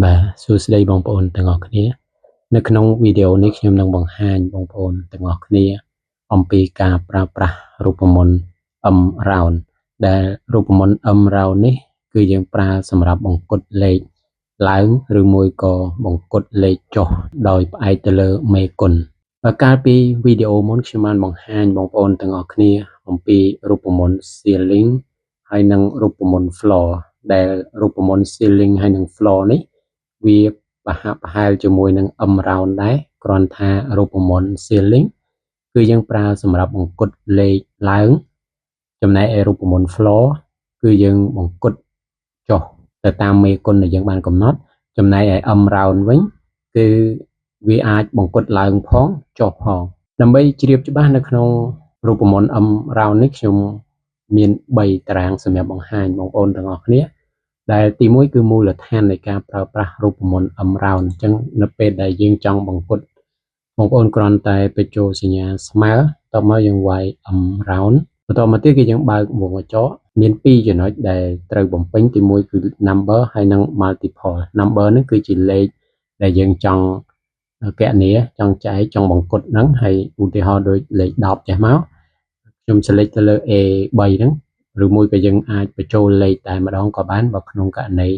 បាទសួស្តីបងប្អូនទាំងអស់គ្នានៅក្នុងវីដេអូនេះខ្ញុំនឹងបង្ហាញបងប្អូនទាំងអស់គ្នាអំពីការប្រើប្រាស់រូបមន្ត M round ដែលរូបមន្ត M round នេះគឺយើងប្រើសម្រាប់បង្កត់លេខឡើងឬមួយក៏បង្កត់លេខចុះដោយផ្អែកទៅលើមេគុណបើកាលពីវីដេអូមុនខ្ញុំបានបង្ហាញបងប្អូនទាំងអស់គ្នាអំពីរូបមន្ត ceiling ហើយនិងរូបមន្ត floor ដែលរូបមន្ត ceiling ហើយនិង floor នេះវាប្រហាក់ប្រហែលជាមួយនឹង M round ដែរគ្រាន់ថារូបមន្ត ceiling គឺយើងប្រើសម្រាប់បង្កត់លេខឡើងចំណែកឯរូបមន្ត floor គឺយើងបង្កត់ចុះទៅតាមមេគុណដែលយើងបានកំណត់ចំណែកឯ M round វិញគឺវាអាចបង្កត់ឡើងផងចុះផងដើម្បីជ្រាបច្បាស់នៅក្នុងរូបមន្ត M round នេះខ្ញុំមាន3តារាងសម្រាប់បង្ហាញបងប្អូនទាំងអស់គ្នាដែលទី1គឺមូលដ្ឋាននៃការប្រើប្រាស់រូបមន្ត M round អញ្ចឹងនៅពេលដែលយើងចង់បង្កត់បងប្អូនគ្រាន់តែបញ្ចូលសញ្ញាស្មើតមកយើងវាយ M round បន្តមកទៀតគឺយើងបើកវង់ក្រចកមាន2ចំណុចដែលត្រូវបំពេញទី1គឺ number ហើយនិង multiple number ហ្នឹងគឺជាលេខដែលយើងចង់គណនាចង់ចែកចង់បង្កត់ហ្នឹងហើយឧទាហរណ៍ដូចលេខ10ចេះមកខ្ញុំ select ទៅលើ A3 ហ្នឹងឬមួយក៏យើងអាចបញ្ចូលលេខតែម្ដងក៏បានបើក្នុងករណី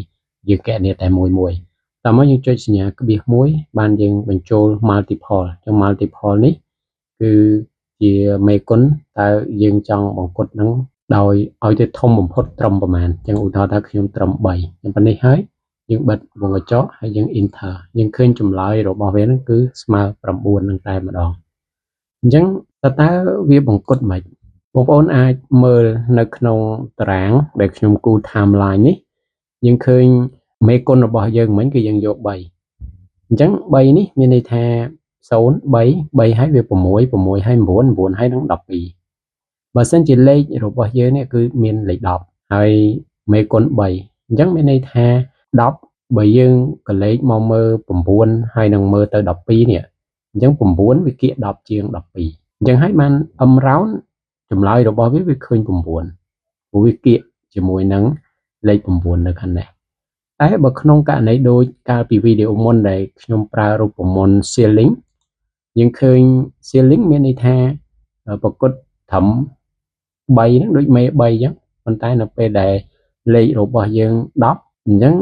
យើងគណនាតែមួយមួយតមកយើងចុចសញ្ញាក្បៀសមួយបានយើងបញ្ចូល multiple អញ្ចឹង multiple នេះគឺជាមេគុណតើយើងចង់បង្កត់ហ្នឹងដោយឲ្យទៅធំបំផុតត្រឹមប្រមាណអញ្ចឹងឧទាហរណ៍ថាខ្ញុំត្រឹម3អញ្ចឹងប៉ុណ្នេះហើយយើងបិទវង់ក្រចកហើយយើង enter យើងឃើញចម្លើយរបស់វាហ្នឹងគឺស្មើ9នឹងតែម្ដងអញ្ចឹងតើវាបង្កត់មិនបងប្អូនអាចមើលនៅក្នុងតារាងដែលខ្ញុំគូ timeline នេះយើងឃើញ មេគុណរបស់យើងមិញគឺយើងយក3អញ្ចឹង3នេះមានន័យថា0 3 3ហើយវា6 6ហើយ9 9ហើយនឹង12បើសិនជាលេខរបស់យើងនេះគឺមានលេខ10ហើយមេគុណ3អញ្ចឹងមានន័យថា10បើយើងកលេចមកមើល9ហើយនឹងមើលទៅ12នេះអញ្ចឹង9វាគៀក10ជាង12អញ្ចឹងហើយបាន M round ចម្លើយរបស់វាវាឃើញ9ព្រោះវាគៀកជាមួយនឹងលេខ9នៅខាងនេះតែបើក្នុងករណីដូចកាលពីវីដេអូមុនដែលខ្ញុំប្រើរូបមន្ត ceiling យើងឃើញ ceiling មានន័យថាប្រកួតត្រឹម3ហ្នឹងដូចមេ3អញ្ចឹងប៉ុន្តែនៅពេលដែលលេខរបស់យើង10អញ្ចឹង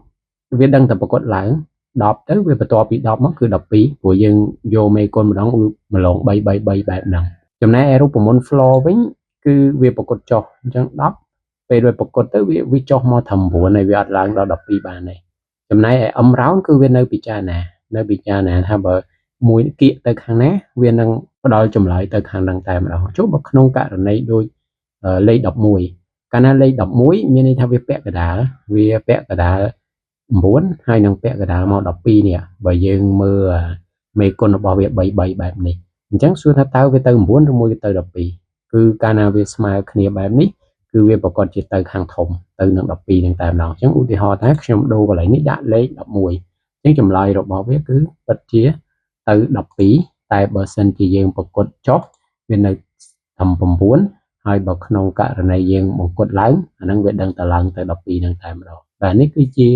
10វាដឹងតែប្រកួតឡើង10ទៅវាបន្ទាប់ពី10មកគឺ12ព្រោះយើងយកមេគុណម្ដងម្លង3 3 3បែបហ្នឹងចំណែកឯរូបមន្ត floor វិញគឺវាប្រកួតចុះអញ្ចឹង10ពេលវាប្រកួតទៅវាវាចុះមកត្រឹម9ហើយវាអត់ឡើងដល់12បានទេចំណែកឯ M round គឺវានៅពិចារណានៅពិចារណាថាបើមួយគៀកទៅខាងណាវានឹងផ្ដល់ចម្លើយទៅខាងហ្នឹងតែម្ដងចុះបើក្នុងករណីដូចលេខ11កាលណាលេខ11មានន័យថាវាពាក់កណ្ដាលវាពាក់កណ្ដាល9ហើយនឹងពាក់កណ្ដាលមក12នេះបើយើងមើលមេគុណរបស់វា3 3បែបនេះអញ្ចឹងសួរថាតើវាទៅ9ឬមួយទៅ12គឺកាលណាវាស្មើគ្នាបែបនេះគឺវាប្រកាសជាទៅខាងធំទៅនឹង12នឹងតែម្ដងអញ្ចឹងឧទាហរណ៍ថាខ្ញុំដូរកន្លែងនេះដាក់លេខ11អញ្ចឹងចម្លើយរបស់វាគឺពិតជាទៅ12តែបើសិនជាយើងប្រកួតចុះវានៅត្រឹម9ហើយបើក្នុងករណីយើងបង្កត់ឡើងអាហ្នឹងវាដឹងតែឡើងទៅ12នឹងតែម្ដងបាទនេះគឺជា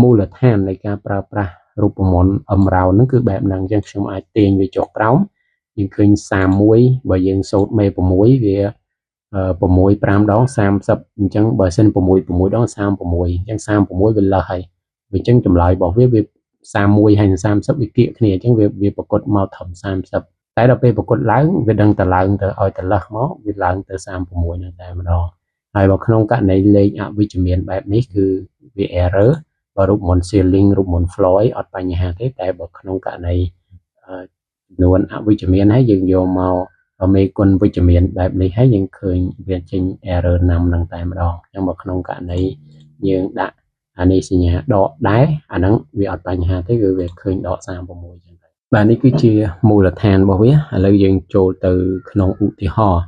មូលដ្ឋាននៃការប្រើប្រាស់រូបមន្ត M round ហ្នឹងគឺបែបហ្នឹងអញ្ចឹងខ្ញុំអាចទាញវាចុះក្រោមយើងឃើញ31បើយើងសូត្រមេ6វា 6 5ដង30អញ្ចឹងបើសិន6 6ដង36អញ្ចឹង36វាលើសហើយអញ្ចឹងចម្លើយរបស់វាវា31ហើយនឹង30វាគៀកគ្នាអញ្ចឹងវាវាប្រកួតមកត្រឹម30តែដល់ពេលប្រកួតឡើងវាដឹងតែឡើងទៅឲ្យទៅលើសមកវាឡើងទៅ36នឹងតែម្ដងហើយបើក្នុងករណីលេខអវិជ្ជមានបែបនេះគឺវា error បើរូបមន្ត ceiling រូបមន្ត floor អត់បញ្ហាទេតែបើក្នុងករណីចំនួនអវិជ្ជមានហើយយើងយកមកមេគុណវិជ្ជមានបែបនេះហើយយើងឃើញវាចេញ error ណាំនឹងតែម្ដងអញ្ចឹងបើក្នុងករណីយើងដាក់អានេះសញ្ញាដកដែរអាហ្នឹងវាអត់បញ្ហាទេគឺវាឃើញដក36ចឹងទៅបាទនេះគឺជាមូលដ្ឋានរបស់វាឥឡូវយើងចូលទៅក្នុងឧទាហរណ៍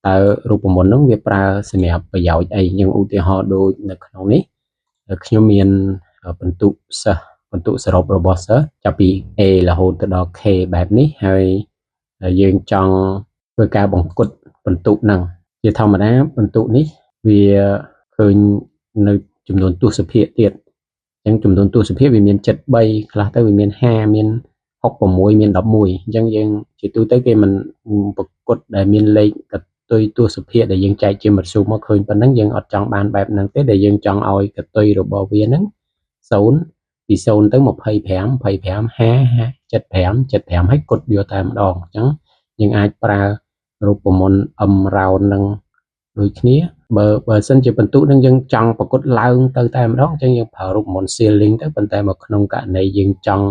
តើរូបមន្តហ្នឹងវាប្រើសម្រាប់ប្រយោជន៍អីយើងឧទាហរណ៍ដូចនៅក្នុងនេះខ្ញុំមានពិន្ទុសិស្សពិន្ទុសរុបរបស់សិស្សចាប់ពី A រហូតទៅដល់ K បែបនេះហើយយើងចង់ធ្វើការបង្កត់ពិន្ទុហ្នឹងជាធម្មតាពិន្ទុនេះវាឃើញនៅចំនួនទស្សភាគទៀតអញ្ចឹង ចឹងចំនួនទសភាគវាមាន73ខ្លះទៅវាមាន5មាន66មាន11អញ្ចឹងយើងជាទូទៅគេមិនប្រកួតដែលមានលេខកតុយទសភាគដែលយើងចែកជាមធ្យមមកឃើញប៉ុណ្ណឹងយើងអត់ចង់បានបែបហ្នឹងទេដែលយើងចង់ឲ្យកតុយរបស់វាហ្នឹង0ពី0ទៅ25 25 5 75 75ហើយគត់យកតែម្ដងអញ្ចឹងយើងអាចប្រើរូបមន្ត M round នឹងដូចគ្នាបើសិនជាបន្ទុកនឹងយើងចង់ប្រកួតឡើងទៅតែម្ដងអញ្ចឹងយើងប្រើរូបមន្ត ceiling ទៅប៉ុន្តែមកក្នុងករណីយើងចង់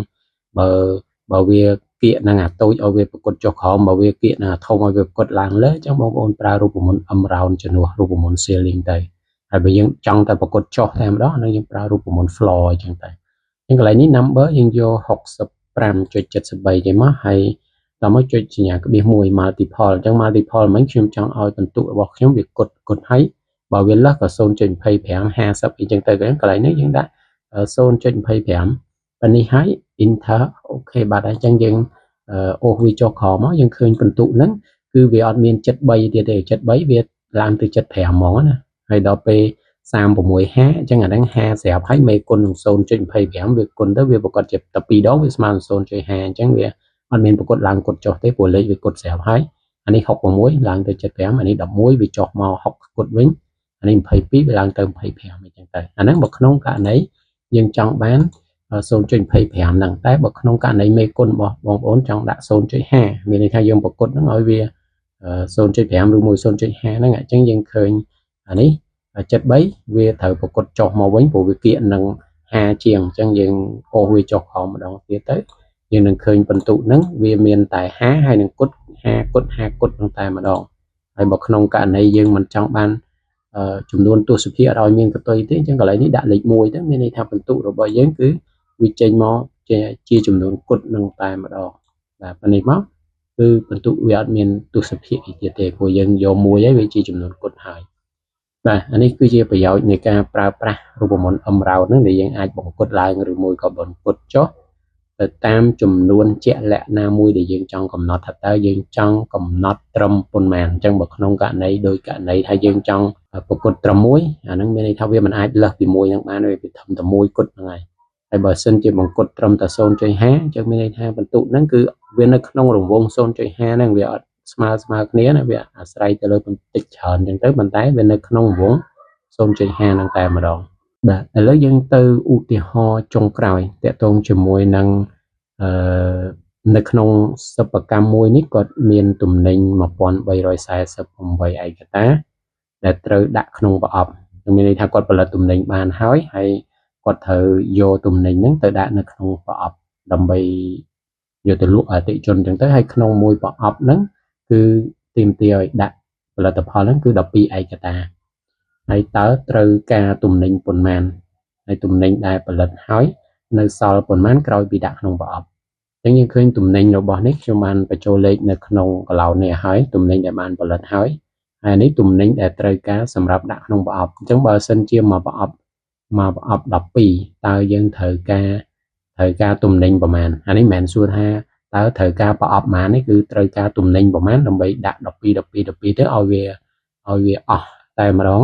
បើវាគៀកនឹងអាតូចឲ្យវាប្រកួតចុះក្រោមបើវាគៀកនឹងអាធំឲ្យវាប្រកួតឡើងលើអញ្ចឹងបងប្អូនប្រើរូបមន្ត M round ជំនួសរូបមន្ត ceiling ទៅហើយបើយើងចង់តែប្រកួតចុះតែម្ដងនឹងយើងប្រើរូបមន្ត floor អញ្ចឹងទៅអញ្ចឹងកន្លែងនេះ number យើងយក65.73ទេមកហើយដល់មកចុចសញ្ញាក្បៀសមួយ multiple អញ្ចឹង multiple មិញខ្ញុំចង់ឲ្យបន្ទុករបស់ខ្ញុំវាគត់គត់ហើយបើវាលើសក៏0.25 50អីចឹងទៅកន្លែងនេះយើងដាក់0.25ប៉ានេះហើយ enter OK បាទអញ្ចឹងយើងអូសវាចុះក្រោមមកយើងឃើញបន្ទុកហ្នឹងគឺវាអត់មាន73ទៀតទេ73វាឡើងទៅ75ហ្មងណាហើយដល់ពេល365អញ្ចឹងអាហ្នឹង50ស្រាប់ហើយមេគុណនឹង0.25វាគុណទៅវាប្រកាសជាតែ2ដងវាស្មើនឹង0.5អញ្ចឹងវាអត់មានប្រកួតឡើងគុតចុះទេព្រោះលេខវាគុតស្រាប់ហើយអានេះ66ឡើងទៅ75អានេះ11វាចុះមក60គុតវិញអានេះ22វាឡើងទៅ25អញ្ចឹងទៅអាហ្នឹងបើក្នុងករណីយើងចង់បាន0.25ហ្នឹងតែបើក្នុងករណីមេគុណរបស់បងប្អូនចង់ដាក់0.5មានន័យថាយើងប្រកួតហ្នឹងឲ្យវា0.5ឬមួយ0.5ហ្នឹងអញ្ចឹងយើងឃើញអានេះ73វាត្រូវប្រកួតចុះមកវិញព្រោះវាគៀកនឹង50ជាងអញ្ចឹងយើងអូសវាចុះក្រោមម្ដងទៀតទៅយើងនឹងឃើញបន្ទុកហ្នឹងវាមានតែ50ហើយនឹងគុត50គុត50គុតនឹងតែម្ដងហើយបើក្នុងករណីយើងមិនចង់បានចំនួនទសភាគអត់ឲ្យមានកតុយទេអញ្ចឹងកន្លែងនេះដាក់លេខ1ទៅមានន័យថាបន្ទុករបស់យើងគឺវាចេញមកជាចំនួនគុតនឹងតែម្ដងបាទប៉ុណ្នេះមកគឺបន្ទុកវាអត់មានទសភាគអីទៀតទេព្រោះយើងយកមួយហើយវាជាចំនួនគុតហើយបាទអានេះគឺជាប្រយោជន៍នៃការប្រើប្រាស់រូបមន្ត M round ហ្នឹងដែលយើងអាចបង្គុតឡើងឬមួយក៏បង្គុតចុះទៅតាមចំនួនជាក់លាក់ណាមួយដែលយើងចង់កំណត់ថាតើយើងចង់កំណត់ត្រឹមប៉ុន្មានអញ្ចឹងបើក្នុងករណីដោយករណីថាយើងចង់ប្រកួតត្រឹមមួយអាហ្នឹងមានន័យថាវាមិនអាចលើសពីមួយហ្នឹងបានទេវាធំតែមួយគត់ហ្នឹងហើយហើយបើសិនជាបង្គុតត្រឹមតែ0.5អញ្ចឹងមានន័យថាបន្ទុកហ្នឹងគឺវានៅក្នុងរង្វង់0.5ហ្នឹងវាអត់ស្មើស្មើគ្នាណាវាអាស្រ័យទៅលើបន្តិចច្រើនអញ្ចឹងទៅប៉ុន្តែវានៅក្នុងរង្វង់0.5ហ្នឹងតែម្ដងបាទឥឡូវយើងទៅឧទាហរណ៍ចុងក្រោយតកតងជាមួយនឹងអឺនៅក្នុងសិប្បកម្មមួយនេះគាត់មានទំនិញ1348ឯកតាដែលត្រូវដាក់ក្នុងប្រអប់មានន័យថាគាត់ផលិតទំនិញបានហើយហើយគាត់ត្រូវយកទំនិញហ្នឹងទៅដាក់នៅក្នុងប្រអប់ដើម្បីយកទៅលក់អតិថិជនអញ្ចឹងទៅហើយក្នុងមួយប្រអប់ហ្នឹងគឺទាមទារឲ្យដាក់ផលិតផលហ្នឹងគឺ12ឯកតាហើយតើត្រូវការទំនិញប៉ុន្មានហើយទំនិញដែលផលិតហើយនៅសល់ប៉ុន្មានក្រោយពីដាក់ក្នុងប្រអប់អញ្ចឹងយើងឃើញទំនិញរបស់នេះខ្ញុំបានបញ្ចូលលេខនៅក្នុងកឡោននេះហើយទំនិញដែលបានផលិតហើយហើយនេះទំនិញដែលត្រូវការសម្រាប់ដាក់ក្នុងប្រអប់អញ្ចឹងបើសិនជាមួយប្រអប់12តើយើងត្រូវការទំនិញប្រមាណអានេះមិនមែនសួរថាតើត្រូវការប្រអប់ប៉ុន្មាននេះគឺត្រូវការទំនិញប្រមាណដើម្បីដាក់12 12 12ទៅឲ្យវាអស់តែម្ដង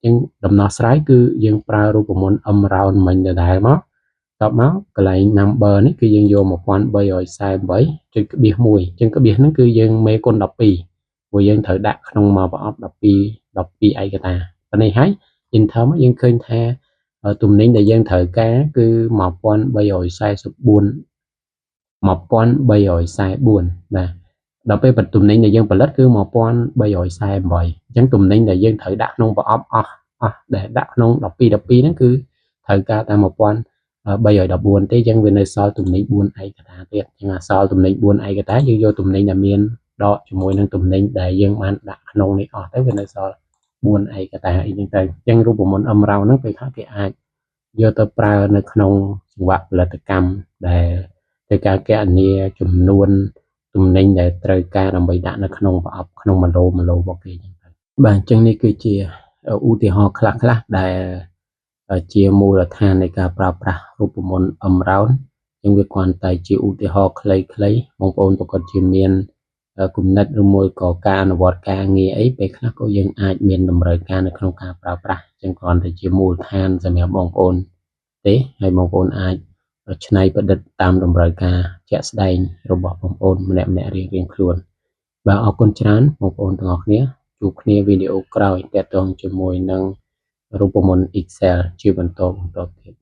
អញ្ចឹងដំណោះស្រាយគឺយើងប្រើរូបមន្ត M round មិញដដែលមកតបមកកន្លែង number នេះគឺយើងយក1348ចុចក្បៀស1អញ្ចឹងក្បៀសហ្នឹងគឺយើងមេគុណ12ព្រោះយើងត្រូវដាក់ក្នុងមួយប្រអប់12 12ឯកតាប៉ុណ្នេះហើយ enter មកយើងឃើញថាទំនិញដែលយើងត្រូវការគឺ1344 1344បាទដល់ពេលទំនិញដែលយើងផលិតគឺ1348អញ្ចឹងទំនិញដែលយើងត្រូវដាក់ក្នុងប្រអប់អស់ដែលដាក់ក្នុង12 12ហ្នឹងគឺត្រូវការតែ1314ទេអញ្ចឹងវានៅសល់ទំនិញ4ឯកតាទៀតអញ្ចឹងអាសល់ទំនិញ4ឯកតាយើងយកទំនិញដែលមានដកជាមួយនឹងទំនិញដែលយើងបានដាក់ក្នុងនេះអស់ទៅវានៅសល់4ឯកតាអីចឹងទៅអញ្ចឹងរូបមន្ត M round ហ្នឹងពេលខ្លះគេអាចយកទៅប្រើនៅក្នុងសង្វាក់ផលិតកម្មដែលត្រូវការកណនាចំនួនទំនិញដែលត្រូវការដើម្បីដាក់នៅក្នុងប្រអប់ក្នុង1ឡូ1ឡូរបស់គេចឹងទៅបាទអញ្ចឹងនេះគឺជាឧទាហរណ៍ខ្លះៗដែលជាមូលដ្ឋាននៃការប្រើប្រាស់រូបមន្ត M round អញ្ចឹងវាគ្រាន់តែជាឧទាហរណ៍ខ្លីៗបងប្អូនប្រកាសជាមានគំនិតឬមួយក៏ការអនុវត្តការងារអីពេលខ្លះក៏យើងអាចមានតម្រូវការនៅក្នុងការប្រើប្រាស់អញ្ចឹងគ្រាន់តែជាមូលដ្ឋានសម្រាប់បងប្អូន ទេហើយបងប្អូនអាចច្នៃប្រឌិតតាមតម្រូវការជាក់ស្ដែងរបស់បងប្អូនម្នាក់ៗរៀងៗខ្លួនបាទអរគុណច្រើនបងប្អូនទាំងអស់គ្នាជួបគ្នាវីដេអូក្រោយទាក់ទងជាមួយនឹងរូបមន្ត Excel ជាបន្តបន្តទៀត។